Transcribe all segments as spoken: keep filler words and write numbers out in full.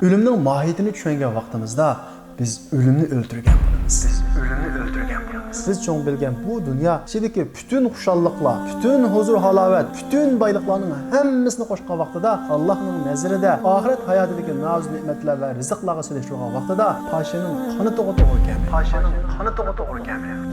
ئۆلۈمنىڭ ماھىيىتىنى چۈشەنگەن ۋاقتىمىزدا، بىز ئۆلۈمنى ئۆلتۈرگەن بولىمىز. بىز ئۆلۈمنى ئۆلتۈرگەن بولىمىز. بىز چوڭ بىلگەن بۇ دۇنيا ئىچىدىكى پۈتۈن خۇشاللىقلار، پۈتۈن ھۇزۇر-ھالاۋەت، پۈتۈن بايلىقلارنىڭ ھەممىسىنى قوشقان ۋاقتىدا، ئاللاھنىڭ نەزىرىدە ئاخىرەت ھاياتىدىكى نازۇ نېمەتلەر ۋە رىزىقلارغا سېلىشتۇرغان ۋاقتىدا پاشىنىڭ قانىتىغا توغرا كەلمەيدۇ. پاشىنىڭ قانىتىغا توغرا كەلمەيدۇ.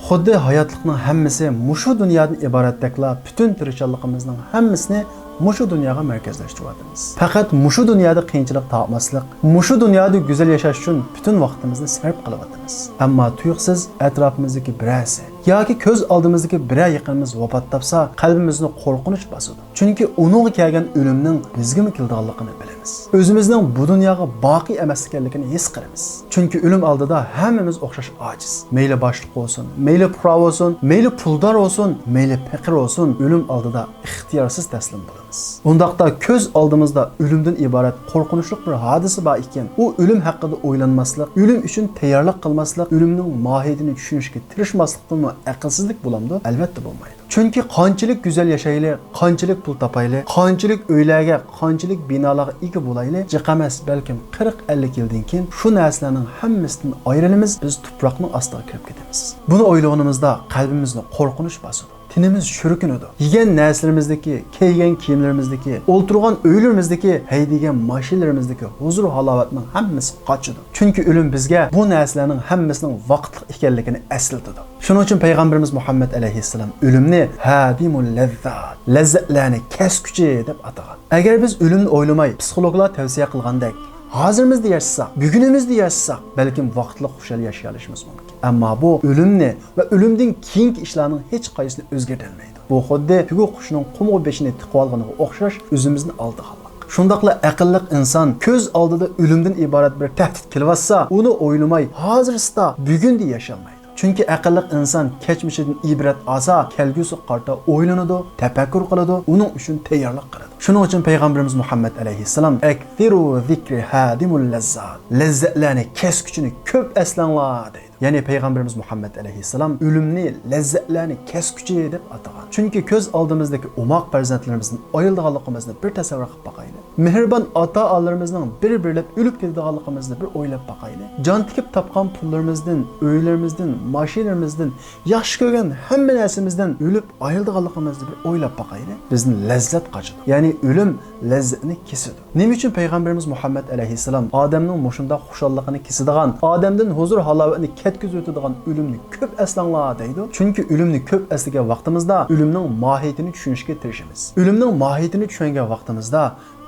خۇددى ھاياتلىقنىڭ ھەممىسى مۇشۇ دۇنيادىن ئىبارەتتەكلا، پۈتۈن تىرىشچانلىقىمىزنىڭ ھەممىسىنى مۇشۇ دۇنياغا مەركەزلەشتۈرۈۋاتىمىز. پەقەت مۇشۇ دۇنيادا قىيىنچىلىق تارتماسلىق، مۇشۇ دۇنيادا گۈزەل ياشاش ئۈچۈن پۈتۈن ۋاقتىمىزنى سەرپ قىلىۋاتىمىز. ئەمما تۇيۇقسىز ئەتراپىمىزدىكى بىرەرسى ياكى كۆز ئالدىمىزدىكى بىرەر يېقىنىمىز ۋاپات تاپسا، قەلبىمىزنى قورقۇنچ باسىدۇ. چۈنكى ئۇنىڭغا كەلگەن ئۆلۈمنىڭ بىزگىمۇ كېلىدىغانلىقىنى بىلىمىز. ئۆزىمىزنىڭ بۇ دۇنياغا باقىي ئەمەس ئىكەنلىكىنى ھېس قىلىمىز. چۈنكى ئۆلۈم ئالدىدا ھەممىمىز ئوخشاش ئاجىز. مەيلى باشلىق بولسۇن، مەيلى پۇقرا بولسۇن، مەيلى پۇلدار بولسۇن، مەيلى پېقىر بولسۇن، ئۆلۈم ئالدىدا ئىختىيارسىز تەسلىم بولىمىز. ئۇنداقتا كۆز ئالدىمىزدا ئۆلۈمدىن ئىبارەت قورقۇنچلۇق بىر ھادىسە بار ئىكەن، ئۇ ئۆلۈم ھەققىدە ئويلانماسلىق، ئۆلۈم ئۈچۈن تەييارلىق قىلماسلىق، ئۆلۈمنىڭ ماھىيىتىنى چۈشىنىشكە تىرىشماسلىقتىنمۇ ئەقىلسىزلىك بولامدۇ؟ ئەلۋەتتە بولمايدۇ. چۈنكى قانچىلىك گۈزەل ياشايلى، قانچىلىك پۇل تاپايلى، قانچىلىك ئۆيلەرگە، قانچىلىك بىنالارغا ئىگە بولايلى، جىق ئەمەس، بەلكىم قىرىق ئەللىك يىلدىن كېيىن شۇ نەرسىلەرنىڭ ھەممىسىدىن ئايرىلىمىز، بىز تۇپراقنىڭ ئاستىغا كىرىپ كېتىمىز. بۇنى ئويلىغىنىمىزدا قەلبىمىزنى قورقۇنچ باسىدۇ. تېنىمىز شۈركۈنىدۇ. يېگەن نەرسىلىرىمىزدىكى، كىيگەن كىيىملىرىمىزدىكى، ئولتۇرغان ئۆيلىرىمىزدىكى، ھەيدىگەن ماشىنىلىرىمىزدىكى ھۇزۇر-ھالاۋەتنىڭ ھەممىسى قاچىدۇ. چۈنكى ئۆلۈم بىزگە بۇ نەرسىلەرنىڭ ھەممىسىنىڭ ۋاقىتلىق ئىكەنلىكىنى ئەسلىتىدۇ. شۇنىڭ ئۈچۈن پەيغەمبىرىمىز مۇھەممەد ئەلەيھىسسالام ئۆلۈمنى ھادىمۇل لەززات، لەززەتلەرنى كەسكۈچى دەپ ئاتىغان. ئەگەر بىز ئۆلۈمنى ئويلىماي، پسىخولوگلار تەۋسىيە قىلغاندەك، ھازىرىمىزدا ياشىساق، بۈگۈنىمىزدە ياشىساق، بەلكىم ۋاقىتلىق خۇشال ياشىيالىشىمىز مۇمكىن. ئەمما بۇ ئۆلۈمنى ۋە ئۆلۈمدىن كېيىنكى ئىشلارنىڭ ھېچقايسىسىنى ئۆزگەرتەلمەيدۇ. بۇ خۇددى تۆگە قۇشىنىڭ قۇمغا بېشىنى تىقىۋالغىنىغا ئوخشاش، ئۆزىمىزنى ئالدىغانلىق. شۇنداقلا ئەقىللىق ئىنسان كۆز ئالدىدا ئۆلۈمدىن ئىبارەت بىر تەھدىت كېلىۋاتسا، ئۇنى ئويلىماي، ھازىرسىدا، بۈگۈندە ياشىيالمايدۇ. چۈنكى ئەقىللىق ئىنسان كەچمىشىدىن ئىبرەت ئالسا، كەلگۈسىگە قارىتا ئويلىنىدۇ، تەپەككۇر قىلىدۇ، ئۇنىڭ ئۈچۈن تەييارلىق قىلىدۇ. شۇنىڭ ئۈچۈن پەيغەمبىرىمىز مۇھەممەد ئەلەيھىسسالام، «ئەكسىرۇ زىكرى ھادىمۇل لەززات، لەززەتلەرنى كەسكۈچىنى كۆپ ئەسلەڭلار» دەيدۇ. يەنى پەيغەمبىرىمىز مۇھەممەد ئەلەيھىسسالام ئۆلۈمنى لەززەتلەرنى كەسكۈچى دەپ ئاتىغان. چۈنكى كۆز ئالدىمىزدىكى ئوماق پەرزەنتلىرىمىزدىن ئايرىلىدىغانلىقىمىزنى بىر تەسەۋۋۇر قىلىپ باقايلى. مېھرىبان ئاتا-ئانىلىرىمىزنىڭ بىر-بىرلەپ ئۆلۈپ كېتىدىغانلىقىمىزنى بىر ئويلاپ باقايلى. جان تىكىپ تاپقان پۇللىرىمىزدىن، ئۆيلىرىمىزدىن، ماشىنىلىرىمىزدىن، ياخشى كۆرگەن ھەممە نەرسىمىزدىن ئۆلۈپ ئايرىلىدىغانلىقىمىزنى بىر ئويلاپ باقايلى. بىزدىن لەززەت قاچىدۇ. يەنى ئۆلۈم لەززەتنى كېسىدۇ. نېمە ئۈچۈن پەيغەمبىرىمىز مۇھەممەد ئەلەيھىسسالام ئادەمنىڭ مۇشۇنداق خۇشاللىقىنى كېسىدىغان، ئادەمدىن ھۇزۇر-ھالاۋەتنى كەتكۈزۈۋېتىدىغان ئۆلۈمنى كۆپ ئەسلەڭلار دەيدۇ؟ چۈنكى ئۆلۈمنى كۆپ ئەسلىگەن ۋاقتىمىزدا ئۆلۈمنىڭ ماھىيىتىنى چۈشىنىشكە تىرىشىمىز. ئۆلۈمنىڭ ماھىيىتىنى چۈشەنگەن ۋاقتىمىزدا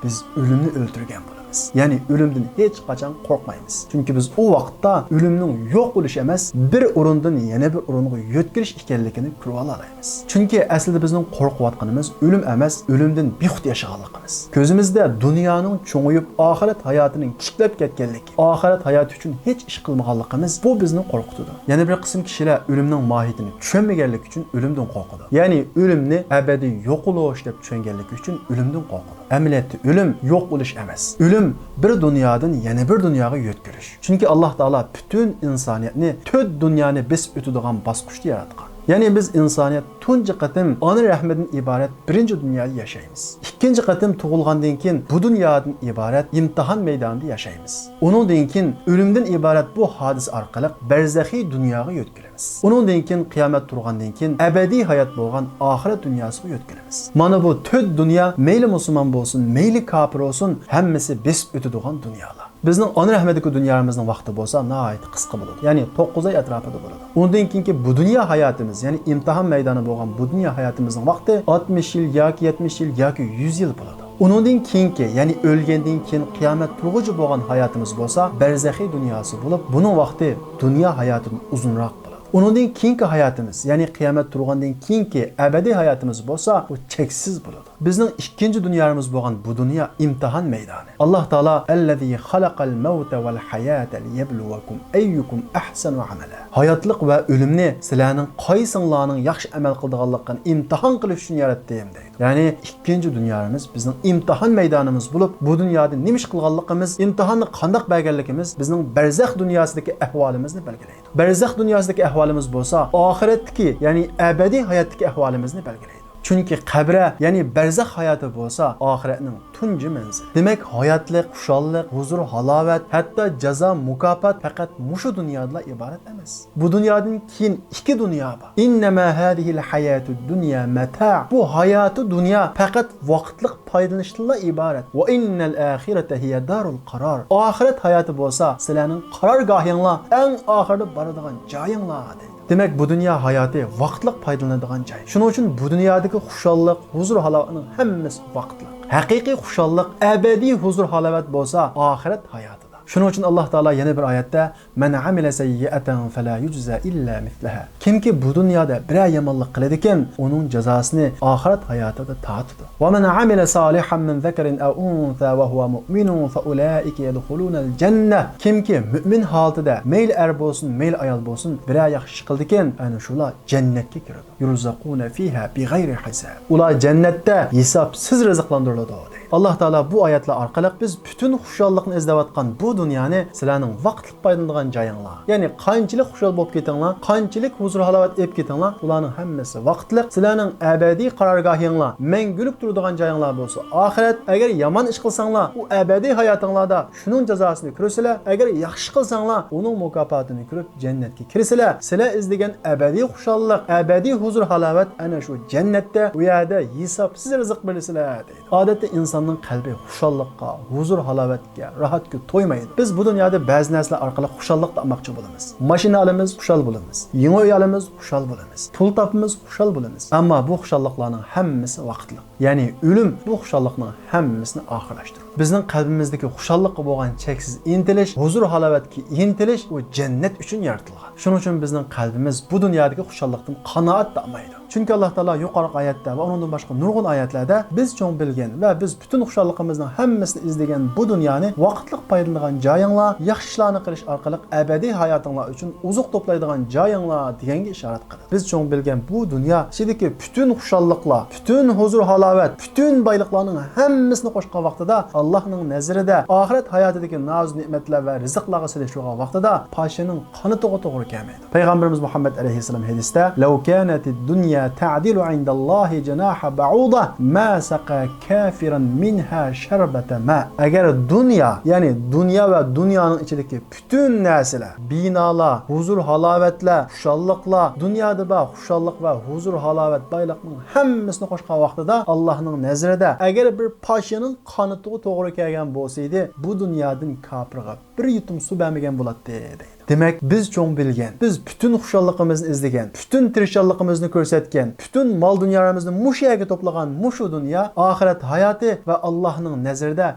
بىز ئۆلۈمنى ئۆلتۈرگەن بولىمىز. يەنى ئۆلۈمدىن ھېچقاچان قورقمايمىز. چۈنكى بىز ئۇ ۋاقىتتا ئۆلۈمنىڭ يوق بولۇش ئەمەس، بىر ئورۇندىن يەنە بىر ئورۇنغا يۆتكىلىش ئىكەنلىكىنى كۆرۈۋالالايمىز. چۈنكى ئەسلىدە بىزنىڭ قورقۇۋاتقىنىمىز ئۆلۈم ئەمەس، ئۆلۈمدىن بىخۇد ياشىغانلىقىمىز. كۆزىمىزدە دۇنيانىڭ چوڭىيىپ، ئاخىرەت ھاياتىنىڭ كىچىكلەپ كەتكەنلىكى، ئاخىرەت ھاياتى ئۈچۈن ھېچ ئىش قىلمىغانلىقىمىز، بۇ بىزنى قورقۇتىدۇ. يەنە بىر قىسىم كىشىلەر ئۆلۈمنىڭ ماھىيىتىنى چۈشەنمىگەنلىكى ئۈچۈن ئۆلۈمدىن قورقىدۇ. يەنى ئۆلۈمنى ئەبەدىي يوقىلىش دەپ چۈشەنگەنلىكى ئۈچۈن ئۆلۈمدىن قورقىدۇ. ئەمەلىيەتتە ئۆلۈم يوق بولۇش ئەمەس. ئۆلۈم بىر دۇنيادىن يەنە بىر دۇنياغا يۆتكىلىش. چۈنكى ئاللاھ تائالا پۈتۈن ئىنسانىيەتنى تۆت دۇنيانى بېسىپ ئۆتىدىغان باسقۇچتا ياراتقان. يەنى بىز ئىنسانىيەت تۇنجى قېتىم ئانا رەھمىدىن ئىبارەت بىرىنچى دۇنيادا ياشايمىز. ئىككىنچى قېتىم تۇغۇلغاندىن كېيىن بۇ دۇنيادىن ئىبارەت ئىمتىھان مەيدانىدا ياشايمىز. ئۇنىڭدىن كېيىن ئۆلۈمدىن ئىبارەت بۇ ھادىسە ئارقىلىق بەرزەخىي دۇنياغا يۆتكىلىمىز. ئۇنىڭدىن كېيىن قىيامەت تۇرغاندىن كېيىن ئەبەدىي ھايات بولغان ئاخىرەت دۇنياسىغا يۆتكىلىمىز. مانا بۇ تۆت دۇنيا، مەيلى مۇسۇلمان بولسۇن، مەيلى كاپىر بولسۇن، ھەممىسى بېسىپ ئۆتىدىغان دۇنيالار. بىزنىڭ ئانا رەھمىدىكى دۇنيامىزنىڭ ۋاقتى بولسا ناھايىتى قىسقا بولىدۇ. يەنى توققۇز ئاي ئەتراپىدا بولىدۇ. ئۇنىڭدىن كېيىنكى بۇ دۇنيا ھاياتىمىز، يەنى ئىمتىھان مەيدانى بولغان بۇ دۇنيا ھاياتىمىزنىڭ ۋاقتى ئاتمىش يىل ياكى يەتمىش يىل ياكى يۈز يىل بولىدۇ. ئۇنىڭدىن كېيىنكى، يەنى ئۆلگەندىن كېيىن قىيامەت تۇرغۇچە بولغان ھاياتىمىز بولسا بەرزەخىي دۇنياسى بولۇپ، بۇنىڭ ۋاقتى دۇنيا ھاياتىدىن ئۇزۇنراق بولىدۇ. ئۇنىڭدىن كېيىنكى ھاياتىمىز، يەنى قىيامەت تۇرغاندىن كېيىنكى ئەبەدىي ھاياتىمىز بولسا، ئۇ چەكسىز بولىدۇ. بىزنىڭ ئىككىنچى دۇنيامىز بولغان بۇ دۇنيا ئىمتىھان مەيدانى. ئاللاھ تائالا «الذي خلق الموت والحياة ليبلوكم أيكم أحسن عملا». ھاياتلىق ۋە ئۆلۈمنى سىلەرنىڭ قايسىڭلارنىڭ ياخشى ئەمەل قىلىدىغانلىقىنى ئىمتىھان قىلىش ئۈچۈن ياراتتىم، دەيدۇ. يەنى ئىككىنچى دۇنيامىز بىزنىڭ ئىمتىھان مەيدانىمىز بولۇپ، بۇ دۇنيادا نېمە ئىش قىلغانلىقىمىز، ئىمتىھاننى قانداق بەرگەنلىكىمىز بىزنىڭ بەرزەخ دۇنياسىدىكى ئەھۋالىمىزنى بەلگىلەيدۇ. بەرزەخ دۇنياسىدىكى ئەھۋالىمىز بولسا ئاخىرەتتىكى، يەنى ئەبەدىي ھاياتتىكى ئەھۋالىمىزنى بەلگىلەيدۇ. چۈنكى قەبرە، يەنى بەرزەخ ھاياتى بولسا ئاخىرەتنىڭ تۇنجى مەنزىلى. دېمەك، ھاياتلىق، خۇشاللىق، ھۇزۇر، ھالاۋەت، ھەتتا جازا، مۇكاپات پەقەت مۇشۇ دۇنيادىلا ئىبارەت ئەمەس. بۇ دۇنيادىن كېيىن ئىككى دۇنيا بار. «إنما هذه الحياة الدنيا متاع». بۇ ھاياتى دۇنيا پەقەت ۋاقىتلىق پايدىلىنىشتىنلا ئىبارەت. «وإن الآخرة هي دار القرار». ئاخىرەت ھاياتى بولسا سىلەرنىڭ قارارگاھىڭلار، ئەڭ ئاخىرىدا بارىدىغان جايىڭلار، دەيدۇ. دېمەك، بۇ دۇنيا ھاياتى ۋاقىتلىق پايدىلىنىدىغان جاي. شۇنىڭ ئۈچۈن بۇ دۇنيادىكى خۇشاللىق، ھۇزۇر ھالاۋەتنىڭ ھەممىسى ۋاقىتلىق. ھەقىقىي خۇشاللىق، ئەبەدىي ھۇزۇر ھالاۋەت بولسا ئاخىرەت ھاياتىدا. شۇنىڭ ئۈچۈن ئاللاھ تائالا يەنە بىر ئايەتتە، «من عمل سيئة فلا يجزى إلا مثلها». كىمكى بۇ دۇنيادا بىرەر يامانلىق قىلىدىكەن، ئۇنىڭ جازاسىنى ئاخىرەت ھاياتىدا تارتىدۇ. «ومن عمل صالحا من ذكر أو أنثى وهو مؤمن فأولئك يدخلون الجنة». كىمكى مۆمىن ھالىتىدە مەيلى ئەر بولسۇن، مەيلى ئايال بولسۇن، بىرەر ياخشى ئىش قىلىدىكەن، ئەنە شۇلار جەننەتكە كىرىدۇ. «يرزقون فيها بغير حساب». ئۇلار جەننەتتە ھېسابسىز رىزىقلاندۇرۇلىدۇ، دەيدۇ. ئاللاھ تائالا بۇ ئايەتلەر ئارقىلىق بىز پۈتۈن خۇشاللىقنى ئىزدەۋاتقان بۇ دۇنيانى سىلەرنىڭ ۋاقىتلىق پايدىلىنىدىغان جايىڭلار، يەنى قانچىلىك خۇشال بولۇپ كېتىڭلار، قانچىلىك ھۇزۇر-ھالاۋەت ئېلىپ كېتىڭلار، ئۇلارنىڭ ھەممىسى ۋاقىتلىق. سىلەرنىڭ ئەبەدىي قارارگاھىڭلار، مەڭگۈلۈك تۇرىدىغان جايىڭلار بولسا ئاخىرەت. ئەگەر يامان ئىش قىلساڭلار، ئۇ ئەبەدىي ھاياتىڭلاردا شۇنىڭ جازاسىنى كۆرىسىلەر. ئەگەر ياخشى قىلساڭلار، ئۇنىڭ مۇكاپاتىنى كۆرۈپ جەننەتكە كىرىسىلەر. سىلەر ئىزدىگەن ئەبەدىي خۇشاللىق، ئەبەدىي ھۇزۇر-ھالاۋەت ئەنە شۇ جەننەتتە، ئۇ يەردە ھېسابسىز رىزىق بېرىلىسىلەر، دەيدۇ. ئادەتتە ئىنساننىڭ قەلبى خۇشاللىققا، ھۇزۇر-ھالاۋەتكە، راھەتكە تويمايدۇ. بىز بۇ دۇنيادا بەزى نەرسىلەر ئارقىلىق خۇشاللىق تاپماقچى بولىمىز. ماشىنا ئالىمىز، خۇشال بولىمىز. يېڭى ئۆي ئالىمىز، خۇشال بولىمىز. پۇل تاپىمىز، خۇشال بولىمىز. ئەمما بۇ خۇشاللىقلارنىڭ ھەممىسى ۋاقىتلىق. يەنى ئۆلۈم بۇ خۇشاللىقنىڭ ھەممىسىنى ئاخىرلاشتۇرىدۇ. بىزنىڭ قەلبىمىزدىكى خۇشاللىققا بولغان چەكسىز ئىنتىلىش، ھۇزۇر-ھالاۋەتكە ئىنتىلىش، ئۇ جەننەت ئۈچۈن يارىتىلغان. شۇنىڭ ئۈچۈن بىزنىڭ قەلبىمىز بۇ دۇنيادىكى خۇشاللىقتىن قانائەت تاپمايدۇ. چۈنكى ئاللاھ تائالا يۇقىرىقى ئايەتتە ۋە ئۇنىڭدىن باشقا نۇرغۇن ئايەتلەردە بىز چوڭ بىلگەن ۋە بىز پۈتۈن خۇشاللىقىمىزنىڭ ھەممىسىنى ئىزدىگەن بۇ دۇنيانى ۋاقىتلىق پايدىلىنىدىغان جايىڭلار، ياخشى ئىشلارنى قىلىش ئارقىلىق ئەبەدىي ھاياتىڭلار ئۈچۈن ئوزۇق توپلايدىغان جايىڭلار دېگەنگە ئىشارەت قىلدى. بىز چوڭ بىلگەن بۇ دۇنيا ئىچىدىكى پۈتۈن خۇشاللىقلار، پۈتۈن ھۇزۇر-ھالاۋەت، پۈتۈن بايلىقلارنىڭ ھەممىسىنى قوشقان ۋاقتىدا، ئاللاھنىڭ نەزىرىدە ئاخىرەت ھاياتىدىكى نازۇ نېمەتلەر ۋە رىزىقلارغا سېلىشتۇرغان ۋاقتىدا پاشىنىڭ قانىتىغا توغرا كەلمەيدۇ. پەيغەمبىرىمىز مۇھەممەد ئەلەيھىسسالام ھەدىستە، «لو كانت الدنيا تعدل عند الله جناح بعوضة ما سقى كافرا منها شربة ماء». ئەگەر دۇنيا، يەنى دۇنيا ۋە دۇنيانىڭ ئىچىدىكى پۈتۈن نەرسىلەر، بىنالار، ھۇزۇر-ھالاۋەتلەر، خۇشاللىقلار، دۇنيادا بار خۇشاللىق ۋە ھۇزۇر-ھالاۋەت، بايلىقنىڭ ھەممىسىنى قوشقان ۋاقتىدا، ئاللاھنىڭ نەزىرىدە ئەگەر بىر پاشىنىڭ قانىتىغا توغرا كەلگەن بولسىدى، بۇ دۇنيادىن كاپىرغا بىر يۇتۇم سۇ بەرمىگەن بولاتتى، دەيدۇ. دېمەك، بىز چوڭ بىلگەن، بىز پۈتۈن خۇشاللىقىمىزنى ئىزدىگەن، پۈتۈن تىرىشچانلىقىمىزنى كۆرسەتكەن، پۈتۈن مال-دۇنيالىرىمىزنى مۇشۇ يەرگە توپلىغان مۇشۇ دۇنيا ئاخىرەت ھاياتى ۋە ئاللاھنىڭ نەزىرىدە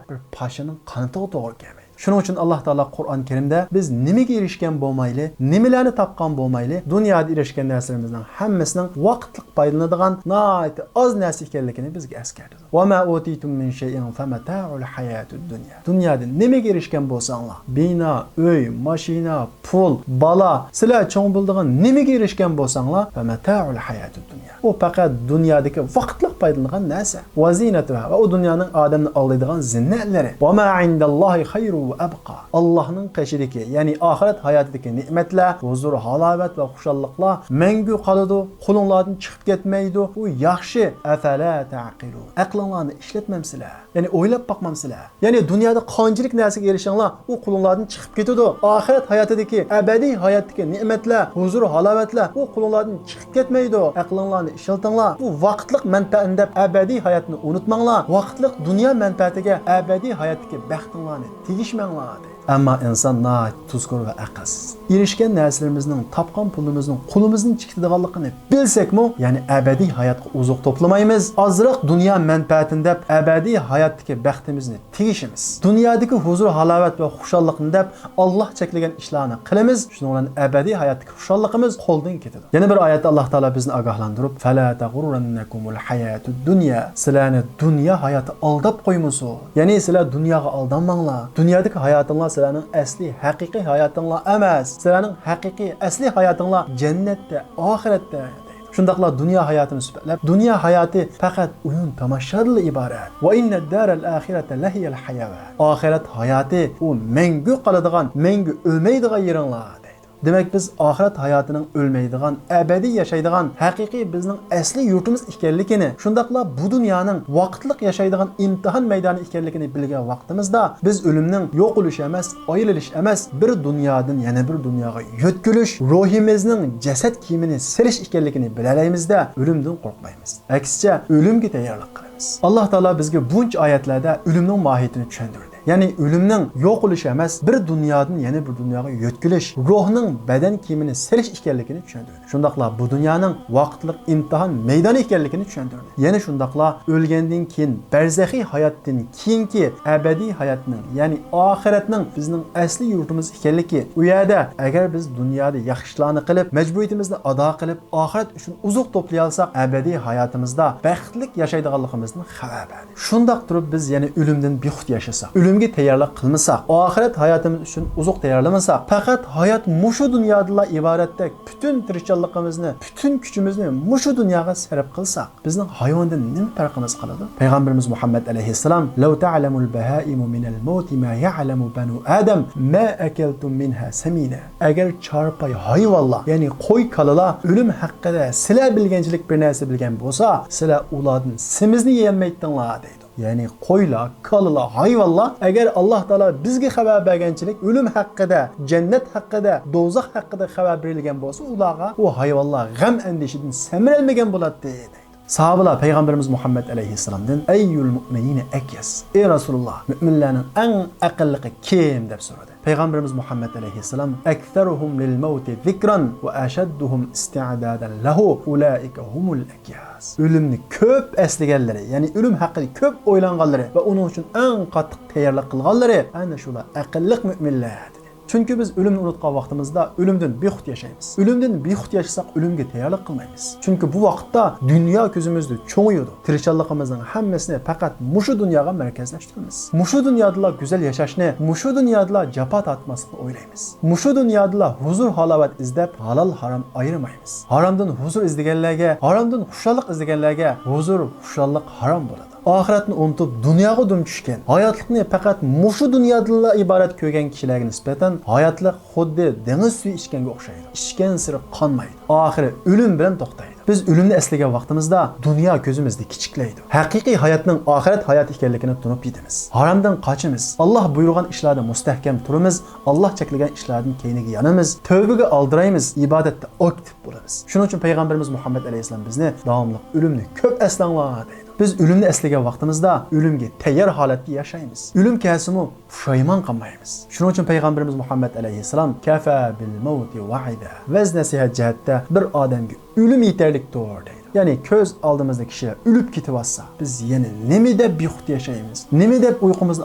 بىر پاشىنىڭ قانىتىغا توغرا كەلمەيدۇ. شۇنىڭ ئۈچۈن ئاللاھ تائالا قۇرئان كەرىمدە بىز نېمىگە ئېرىشكەن بولمايلى، نېمىلەرنى تاپقان بولمايلى، دۇنيادا ئېرىشكەن نەرسىلىرىمىزنىڭ ھەممىسىنىڭ ۋاقىتلىق پايدىلىنىدىغان ناھايىتى ئاز نەرسە ئىكەنلىكىنى بىزگە ئەسكەرتىدۇ. «وما أوتيتم من شيء فمتاع الحياة الدنيا». دۇنيادا نېمىگە ئېرىشكەن بولساڭلار، بىنا، ئۆي، ماشىنا، پۇل، بالا، سىلەر چوڭ بولىدىغان نېمىگە ئېرىشكەن بولساڭلار، فمتاع الحياة الدنيا. ئۇ پەقەت دۇنيادىكى ۋاقىتلىق پايدىلىنىدىغان نەرسە. وزينتها، ۋە ئۇ دۇنيانىڭ ئادەمنى ئالدايدىغان زىننەتلىرى. وما عند الله خير وأبقى. ئاللاھنىڭ قېشىدىكى، يەنى ئاخىرەت ھاياتىدىكى نېمەتلەر، ھۇزۇر، ھالاۋەت ۋە خۇشاللىقلار مەڭگۈ قالىدۇ، قولۇڭلاردىن چىقىپ كەتمەيدۇ. ئۇ ياخشى. أفلا تعقلون. ئەقلىڭلارنى ئىشلەتمەمسىلەر؟ يەنى ئويلاپ باقمامسىلەر؟ يەنى دۇنيادا قانچىلىك نەرسىگە ئېرىشسەڭلار، ئۇ قولۇڭلاردىن چىقىپ كېتىدۇ. ئاخىرەت ھاياتىدىكى ئەبەدىي ھاياتتىكى نېمەتلەر، ھۇزۇر-ھالاۋەتلەر ئۇ قولۇڭلاردىن چىقىپ كەتمەيدۇ. ئەقلىڭلارنى ئىشلىتىڭلار. بۇ ۋاقىتلىق مەنپەئەتنى دەپ ئەبەدىي ھاياتنى ئۇنتۇماڭلار. ۋاقىتلىق دۇنيا مەنپەئەتىگە ئەبەدىي ھاياتتىكى بەختىڭلارنى تېگىشمەڭلار، دەيدۇ. ئەمما ئىنسان ناھايىتى تۇزكور ۋە ئەقىلسىز. ئېرىشكەن نەرسىلىرىمىزنىڭ، تاپقان پۇلىمىزنىڭ قولىمىزدىن چىقىدىغانلىقىنى بىلسەكمۇ، يەنى ئەبەدىي ھاياتقا ئوزۇق توپلىمايمىز. ئازراق دۇنيا مەنپەئەتىنى دەپ، ئەبەدىي ھاياتتىكى بەختىمىزنى تېگىشىمىز. دۇنيادىكى ھۇزۇر-ھالاۋەت ۋە خۇشاللىقنى دەپ، ئاللا چەكلىگەن ئىشلارنى قىلىمىز. شۇنىڭ بىلەن ئەبەدىي ھاياتتىكى خۇشاللىقىمىز قولدىن كېتىدۇ. يەنە بىر ئايەتتە ئاللا تائالا بىزنى ئاگاھلاندۇرۇپ، فلا تغرنكم الحياة الدنيا، سىلەرنى دۇنيا ھاياتى ئالداپ قويمىسۇن. يەنى سىلەر دۇنياغا ئالدانماڭلار. دۇنيادىكى ھاياتىڭلار سىلەرنىڭ ئەسلىي ھەقىقىي ھاياتىڭلار ئەمەس. سىلەرنىڭ ھەقىقىي ئەسلىي ھاياتىڭلار جەننەتتە، ئاخىرەتتە، دەيدۇ. شۇنداقلا دۇنيا ھاياتىنى سۈپەتلەپ، دۇنيا ھاياتى پەقەت ئويۇن-تاماشادىنلا ئىبارەت. وإن الدار الآخرة لهي الحيوان. ئاخىرەت ھاياتى ئۇ مەڭگۈ قالىدىغان، مەڭگۈ ئۆلمەيدىغان يېرىڭلار، دەيدۇ. دېمەك، بىز ئاخىرەت ھاياتىنىڭ ئۆلمەيدىغان، ئەبەدىي ياشايدىغان، ھەقىقىي بىزنىڭ ئەسلىي يۇرتىمىز ئىكەنلىكىنى، شۇنداقلا بۇ دۇنيانىڭ ۋاقىتلىق ياشايدىغان ئىمتىھان مەيدانى ئىكەنلىكىنى بىلگەن ۋاقتىمىزدا، بىز ئۆلۈمنىڭ يوقىلىش ئەمەس، ئايرىلىش ئەمەس، بىر دۇنيادىن يەنە بىر دۇنياغا يۆتكىلىش، روھىمىزنىڭ جەسەت كىيىمىنى سېلىش ئىكەنلىكىنى بىلەلەيمىز-دە، ئۆلۈمدىن قورقمايمىز. ئەكسىچە، ئۆلۈمگە تەييارلىق قىلىمىز. ئاللا تائالا بىزگە بۇنچە ئايەتلەردە ئۆلۈمنىڭ ماھىيىتىنى چۈشەندۈردى. يەنى ئۆلۈمنىڭ يوقىلىش ئەمەس، بىر دۇنيادىن يەنە بىر دۇنياغا يۆتكىلىش، روھنىڭ بەدەن كىيىمىنى سېلىش ئىكەنلىكىنى چۈشەندۈردى. شۇنداقلا بۇ دۇنيانىڭ ۋاقىتلىق ئىمتىھان مەيدانى ئىكەنلىكىنى چۈشەندۈردى. يەنە شۇنداقلا ئۆلگەندىن كېيىن، بەرزەخىي ھاياتتىن كېيىنكى ئەبەدىي ھاياتنىڭ، يەنى ئاخىرەتنىڭ بىزنىڭ ئەسلىي يۇرتىمىز ئىكەنلىكى، ئۇ يەردە ئەگەر بىز دۇنيادا ياخشى ئىشلارنى قىلىپ، مەجبۇرىيىتىمىزنى ئادا قىلىپ، ئاخىرەت ئۈچۈن ئوزۇق توپلىيالساق، ئەبەدىي ھاياتىمىزدا بەختلىك ياشايدىغانلىقىمىزدىن خەۋەر بەردى. شۇنداق تۇرۇپ، بىز يەنە ئۆلۈمدىن بىخۇد ياشىساق، ئۆلۈمگە تەييارلىق قىلمىساق، ئاخىرەت ھاياتىمىز ئۈچۈن ئوزۇق تەييارلىمىساق، پەقەت ھايات مۇشۇ دۇنيادىلا ئىبارەتتەك پۈتۈن تىرىشچانلىقىمىزنى، پۈتۈن كۈچىمىزنى مۇشۇ دۇنياغا سەرپ قىلساق، بىزنىڭ ھايۋاندىن نېمە پەرقىمىز قالىدۇ؟ پەيغەمبىرىمىز مۇھەممەد ئەلەيھىسسالام، لو تعلم البهائم من الموت ما يعلم بنو آدم ما أكلتم منها سمينا. ئەگەر چارپاي ھايۋانلار، يەنى قوي، كالىلار ئۆلۈم ھەققىدە سىلەر بىلگەنچىلىك بىر نەرسە بىلگەن بولسا، سىلەر ئۇلاردىن سېمىزنى يېيەلمەيتتىڭلار، دەيدۇ. يەنى قويلار، كالىلار، ھايۋانلار، ئەگەر ئاللا تائالا بىزگە خەۋەر بەرگەنچىلىك ئۆلۈم ھەققىدە، جەننەت ھەققىدە، دوزاخ ھەققىدە خەۋەر بېرىلگەن بولسا، ئۇلارغا ئۇ ھايۋانلار غەم ئەندىشىدىن سەمرەلمىگەن بولاتتى، دەيدۇ. ساھابىلار پەيغەمبىرىمىز مۇھەممەد ئەلەيھىسسالامدىن، ئەييۇل مۇئمىنىنە ئەكيەس، ئى رەسۇلۇللا، مۆمىنلەرنىڭ ئەڭ ئەقىللىقى كىم؟ دەپ سورىدى. پەيغەمبىرىمىز مۇھەممەد ئەلەيھىسسالام، أكثرهم للموت ذكرا وأشدهم استعدادا له أولئك هم الأكياس. ئۆلۈمنى كۆپ ئەسلىگەنلىرى، يەنى ئۆلۈم ھەققىدە كۆپ ئويلانغانلىرى ۋە ئۇنىڭ ئۈچۈن ئەڭ قاتتىق تەييارلىق قىلغانلىرى ئەنە شۇلار ئەقىللىق مۆمىنلەر، دېدى. چۈنكى بىز ئۆلۈمنى ئۇنتقان ۋاقتىمىزدا ئۆلۈمدىن بىخۇد ياشايمىز. ئۆلۈمدىن بىخۇد ياشىساق، ئۆلۈمگە تەييارلىق قىلمايمىز. چۈنكى بۇ ۋاقىتتا دۇنيا كۆزىمىزدە چوڭىيىدۇ. تىرىشچانلىقىمىزنىڭ ھەممىسىنى پەقەت مۇشۇ دۇنياغا مەركەزلەشتۈرىمىز. مۇشۇ دۇنيادىلا گۈزەل ياشاشنى، مۇشۇ دۇنيادىلا جاپا تارتماسلىقنى ئويلايمىز. مۇشۇ دۇنيادىلا ھۇزۇر-ھالاۋەت ئىزدەپ، ھالال-ھارام ئايرىمايمىز. ھارامدىن ھۇزۇر ئىزدىگەنلەرگە، ھارامدىن خۇشاللىق ئىزدىگەنلەرگە ھۇزۇر، خۇشاللىق ھارام بولىدۇ. ئاخىرەتنى ئۇنتۇپ، دۇنياغا دۈم چۈشكەن، ھاياتلىقنى پەقەت مۇشۇ دۇنيادىنلا ئىبارەت كۆرگەن كىشىلەرگە نىسبەتەن، ھاياتلىق خۇددى دېڭىز سۈيى ئىچكەنگە ئوخشايدۇ. ئىچكەنسېرى قانمايدۇ. ئاخىرى ئۆلۈم بىلەن توختايدۇ. بىز ئۆلۈمنى ئەسلىگەن ۋاقتىمىزدا دۇنيا كۆزىمىزدە كىچىكلەيدۇ. ھەقىقىي ھاياتنىڭ ئاخىرەت ھاياتى ئىكەنلىكىنى تونۇپ يېتىمىز. ھارامدىن قاچىمىز. ئاللا بۇيرۇغان ئىشلاردا مۇستەھكەم تۇرىمىز. ئاللا چەكلىگەن ئىشلاردىن كەينىگە يانىمىز. تەۋبىگە ئالدىرايمىز. ئىبادەتتە ئاكتىپ بولىمىز. شۇنىڭ ئۈچۈن پەيغەمبىرىمىز مۇھەممەد ئەلەيھىسسالام بىزنى داۋاملىق ئۆلۈمنى كۆپ ئەسلەڭلار دەيدۇ. بىز ئۆلۈمنى ئەسلىگەن ۋاقتىمىزدا ئۆلۈمگە تەييار ھالەتتە ياشايمىز. ئۆلۈم كەلسىمۇ پۇشايمان قالمايمىز. شۇنىڭ ئۈچۈن پەيغەمبىرىمىز مۇھەممەد ئەلەيھىسسالام كەفا بىل مەۋتى ۋەئىدە. ۋەز نەسىھەت جەھەتتە بىر ئادەمگە ئۆلۈم يېتەرلىكتۇر دەيدۇ. يەنى كۆز ئالدىمىزدا كىشىلەر ئۆلۈپ كېتىۋاتسا، بىز يەنە نېمە دەپ بىخۇد ياشايمىز؟ نېمە دەپ ئۇيقۇمىزنى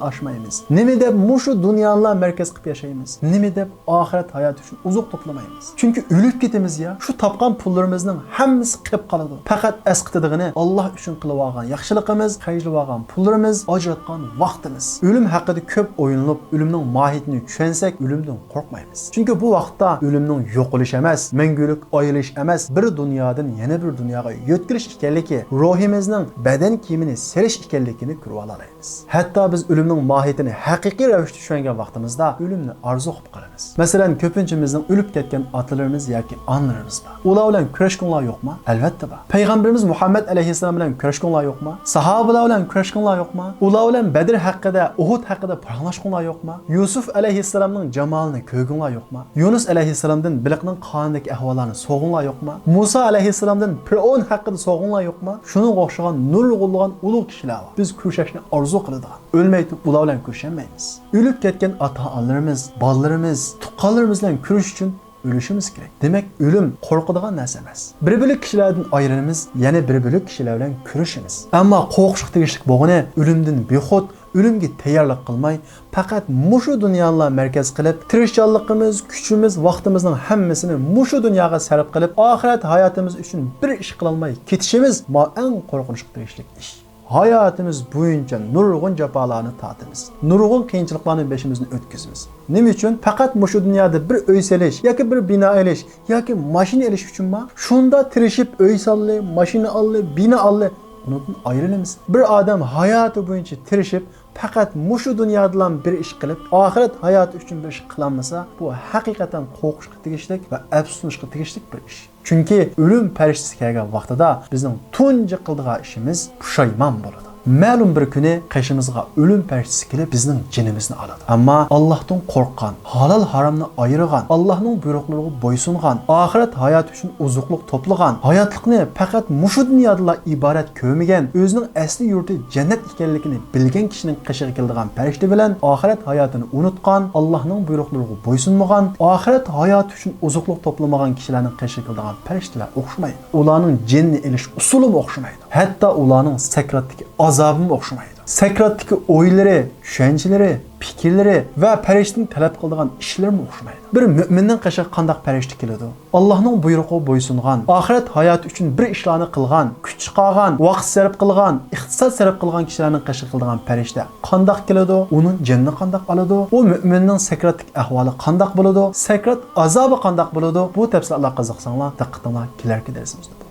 ئاچمايمىز؟ نېمە دەپ مۇشۇ دۇنيانىلا مەركەز قىلىپ ياشايمىز؟ نېمە دەپ ئاخىرەت ھاياتى ئۈچۈن ئوزۇق توپلىمايمىز؟ چۈنكى ئۆلۈپ كېتىمىز يا، شۇ تاپقان پۇللىرىمىزنىڭ ھەممىسى قېلىپ قالىدۇ. پەقەت ئەسقىتىدىغىنى ئاللا ئۈچۈن قىلىۋالغان ياخشىلىقىمىز، خەجلىۋالغان پۇللىرىمىز، ئاجراتقان ۋاقتىمىز. ئۆلۈم ھەققىدە كۆپ ئويلىنىپ، ئۆلۈمنىڭ ماھىيىتىنى چۈشەنسەك، ئۆلۈمدىن قورقمايمىز. چۈنكى بۇ ۋاقىتتا ئۆلۈمنىڭ يوقىلىش ئەمەس، مەڭگۈلۈك ئايرىلىش ئەمەس، بىر دۇنيادىن يەنە بىر دۇنياغا يۆتكىلىش ئىكەنلىكى، روھىمىزنىڭ بەدەن كىيىمىنى سېلىش ئىكەنلىكىنى كۆرۈۋالالايمىز. ھەتتا بىز ئۆلۈمنىڭ ماھىيىتىنى ھەقىقىي رەۋىشتە چۈشەنگەن ۋاقتىمىزدا ئۆلۈمنى ئارزۇ قىلىپ قالىمىز. مەسىلەن، كۆپىنچىمىزنىڭ ئۆلۈپ كەتكەن ئاتىلىرىمىز ياكى ئانىلىرىمىز بار. ئۇلار بىلەن كۆرۈشكۈڭلار يوقما؟ ئەلۋەتتە بار. پەيغەمبىرىمىز مۇھەممەد ئەلەيھىسسالام بىلەن كۆرۈشكۈڭلار يوقما؟ ساھابىلەر بىلەن كۆرۈشكۈڭلار يوقما؟ ئۇلار بىلەن بەدر ھەققىدە، ئۇھۇد ھەققىدە پاراڭلاشقۇڭلار يوقما؟ يۈسۈف ئەلەيھىسسالامنىڭ جامالىنى كۆرگۈڭلار يوقما؟ يۇنۇس ئەلەيھىسسالامدىن بېلىقنىڭ قانىدىكى ئەھۋاللارنى سورىغۇڭلار يوقما؟ مۇسا ئەلەيھىسسالامدىن پىرئون ھەققىدە سوغۇڭلار يوقما؟ شۇنىڭغا ئوخشىغان نۇرغۇنلىغان ئۇلۇغ كىشىلەر بار. بىز كۆرۈشۈشنى ئارزۇ قىلىدىغان. ئۆلمەيتتى، ئۇلار بىلەن كۆرۈشەلمەيمىز. ئۆلۈپ كەتكەن ئاتا-ئانىلىرىمىز، بالىلىرىمىز، تۇغقانلىرىمىز بىلەن كۆرۈشۈش ئۈچۈن ئۆلۈشىمىز كېرەك. دېمەك، ئۆلۈم قورقىدىغان نەرسە ئەمەس. بىر بۆلەك كىشىلەردىن ئايرىلىمىز، يەنە بىر بۆلەك كىشىلەر بىلەن كۆرۈشىمىز. ئەمما قورقۇشقا تېگىشلىك بولغىنى ئۆلۈمدىن بىخۇد، ئۆلۈمگە تەييارلىق قىلماي، پەقەت مۇشۇ دۇنيانىلا مەركەز قىلىپ، تىرىشچانلىقىمىز، كۈچىمىز، ۋاقتىمىزنىڭ ھەممىسىنى مۇشۇ دۇنياغا سەرپ قىلىپ، ئاخىرەت ھاياتىمىز ئۈچۈن بىر ئىش قىلالماي كېتىشىمىز، ما ئەڭ قورقۇنچقا تېگىشلىك ئىش. ھاياتىمىز بويىچە نۇرغۇن جاپالارنى تارتىمىز، نۇرغۇن قىيىنچىلىقلارنى بېشىمىزدىن ئۆتكۈزىمىز. نېمە ئۈچۈن؟ پەقەت مۇشۇ دۇنيادا بىر ئۆي سېلىش ياكى بىر بىنا ئېلىش ياكى ماشىنا ئېلىش ئۈچۈنما؟ شۇنداق تىرىشىپ ئۆي سالدى، ماشىنا ئالدى، بىنا ئالدى، ئۇنىڭدىن ئايرىلىمىز. بىر ئادەم ھاياتى بويىچە تىرىشىپ، پەقەت مۇشۇ دۇنيادىلا بىر ئىش قىلىپ، ئاخىرەت ھاياتى ئۈچۈن بىر ئىش قىلالمىسا، بۇ ھەقىقەتەن قورقۇشقا تېگىشلىك ۋە ئەپسۇسلىنىشقا تېگىشلىك بىر ئىش. چۈنكى ئۆلۈم پەرىشتىسى كەلگەن ۋاقتىدا بىزنىڭ تۇنجى قىلىدىغان ئىشىمىز پۇشايمان بولىدۇ. مەلۇم بىر كۈنى قېشىمىزغا ئۆلۈم پەرىشتىسى كېلىپ بىزنىڭ جېنىمىزنى ئالىدۇ. ئەمما ئاللاھتىن قورققان، ھالال ھارامنى ئايرىغان، ئاللاھنىڭ بۇيرۇقلىرىغا بويسۇنغان، ئاخىرەت ھاياتى ئۈچۈن ئوزۇقلۇق توپلىغان، ھاياتلىقنى پەقەت مۇشۇ دۇنيادىلا ئىبارەت كۆرمىگەن، ئۆزىنىڭ ئەسلى يۇرتى جەننەت ئىكەنلىكىنى بىلگەن كىشىنىڭ قېشىغا كېلىدىغان پەرىشتە بىلەن ئاخىرەت ھاياتىنى ئۇنۇتقان، ئاللاھنىڭ بۇيرۇقلىرىغا بويسۇنمىغان، ئاخىرەت ھاياتى ئۈچۈن ئوزۇقلۇق توپلىمىغان كىشىلەرنىڭ قېشىغا كېلىدىغان پەرىشتىلەر ئوخشىمايدۇ. ئۇلارنىڭ جېنىنى ئېلىش ئۇسۇلىمۇ ئوخشىمايدۇ. ھەتتا ئۇلارنىڭ سەكراتتىكى ئازابىمۇ ئوخشىمايدۇ. سەكراتتىكى ئويلىرى، چۈشەنچىلىرى، پىكىرلىرى ۋە پەرىشتىدىن تەلەپ قىلىدىغان ئىشلىرىمۇ ئوخشىمايدۇ. بىر مۆمىننىڭ قېشىغا قانداق پەرىشتە كېلىدۇ؟ ئاللاھنىڭ بۇيرۇقىغا بويسۇنغان، ئاخىرەت ھاياتى ئۈچۈن بىر ئىشلارنى قىلغان، كۈچ چىقارغان، ۋاقىت سەرپ قىلغان، ئىقتىساد سەرپ قىلغان كىشىلەرنىڭ قېشىغا كېلىدىغان پەرىشتە قانداق كېلىدۇ؟ ئۇنىڭ جېنىنى قانداق ئالىدۇ؟ ئۇ مۆمىننىڭ سەكراتتىكى ئەھۋالى قانداق بولىدۇ؟ سەكرات ئازابى قانداق بولىدۇ؟ بۇ تەپسىلاتلارغا قىزىقساڭلار، دىققىتىڭلار كېلەركى دەرسىمىزدە.